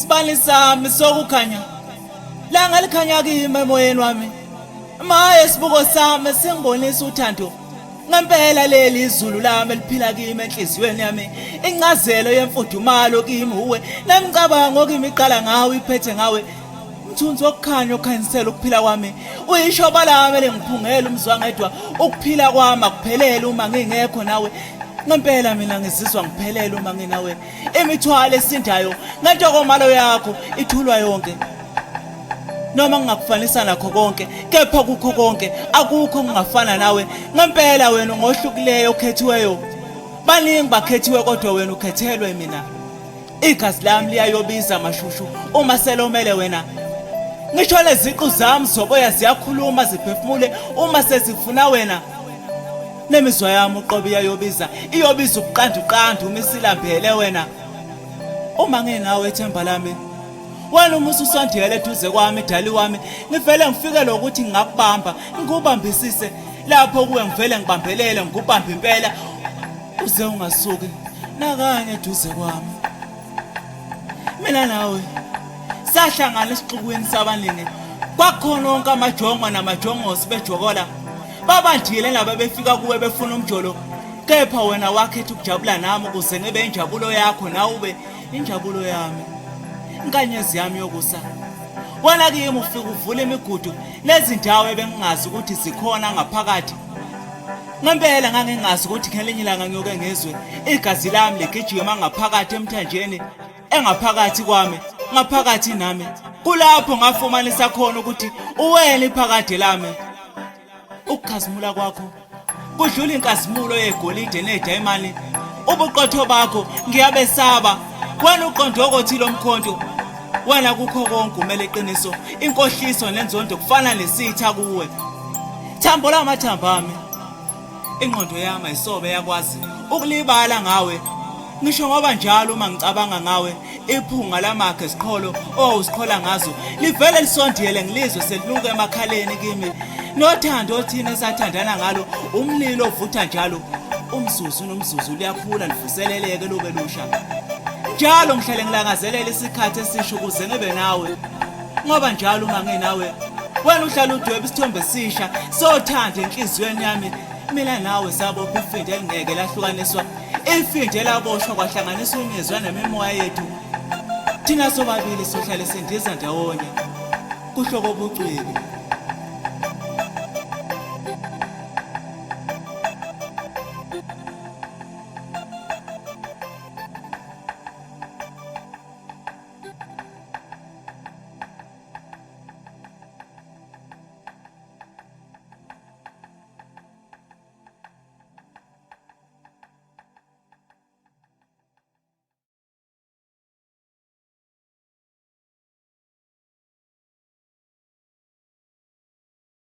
Sibani sami sokukhanya, langa likhanya kimi emoyeni wami. Maye sibuko sami singibonisa uthando. Ngempela leli izulu lami eliphila kimi enhliziyweni yami. Incazelo yemfudumalo kimi uwe, nemicabango kimi iqala ngawe iphethe ngawe. Mthunzi wokukhanya okhanyisela ukuphila kwami, uyishoba lami elingiphungela umzwangedwa. Ukuphila kwami akuphelele uma ngingekho nawe. Ngempela mina ngizizwa ngiphelele uma nginawe. Imithwalo esindayo ngentokomalo yakho ithulwa yonke. Noma ngingakufanisa nakho konke, kepha kukho konke akukho okungafana nawe. Ngempela wena ungohlukileyo okhethiweyo. Baningi bakhethiwe kodwa wena ukhethelwe mina. Igazi lami liyayobiza mashushu uma selomele wena. Ngisho leziqu zami zoboya ziyakhuluma ziphefumule uma sezifuna wena. Nemizwa yami uqobo iyayobiza, iyobiza ubuqanduqandu uma isilambele wena. Uma nginawe ethemba lami, wena uma ususondele eduze kwami dali wami, ngivele ngifikelwe ukuthi ngingakubamba, ngikubambisise lapho kuwe ngivele ngibambelele ngikubambe impela uze ungasuki nakanye eduze kwami. Mina nawe sahlangana esixukwini sabaningi, kwakhona wonke amajongo namajongosi bejokola, babandile laba befika kuwe befuna umjolo, kepha wena wakhetha ukujabula nami ukuze ngibe injabulo yakho nawe ube injabulo yami, inkanyezi yami yokusa. Wena kimi ufika uvula imigudu nezindawo ebengingazi ukuthi zikhona ngaphakathi. Ngempela ngangingazi ukuthi ngelinye ilanga ngiyoke ngizwe igazi lami ligijima ngaphakathi emthanjeni engaphakathi kwami, ngaphakathi nami. Kulapho ngafumanisa khona ukuthi uwena iphakade lami. Ukukhazimula kwakho kudlula inkazimulo yegolide nedayimani. Ubuqotho bakho ngiyabesaba. Wena uqonde okothi lo mkhonto. Wena kukho konke umele iqiniso, inkohliso nenzondo kufana nesitha kuwe. Thambo lamathambo ami, ingqondo yami ayisobe yakwazi ukulibala ngawe. Ngisho ngoba njalo uma ngicabanga ngawe, iphunga lamakha esiqholo owawusiqhola ngazo livele lisondele ngilizwe selinuka emakhaleni kimi. Nothando thina esathandana ngalo, umlilo ovutha njalo, umzuzu nomzuzu luyakhula luvuseleleke lube lusha. Njalo ngihlale ngilangazelela isikhathi esisha ukuze ngibe nawe, ngoba njalo uma nginawe wena uhlala udweba isithombe esisha sothando enhliziyweni yami. Mina nawe sabopha ifindo elingeke lahlukaniswa, ifindo elaboshwa kwahlanganiswa imizwa nemimoya yethu. Thina sobabili sohlale sindiza ndawonye kuhlokobucwibi.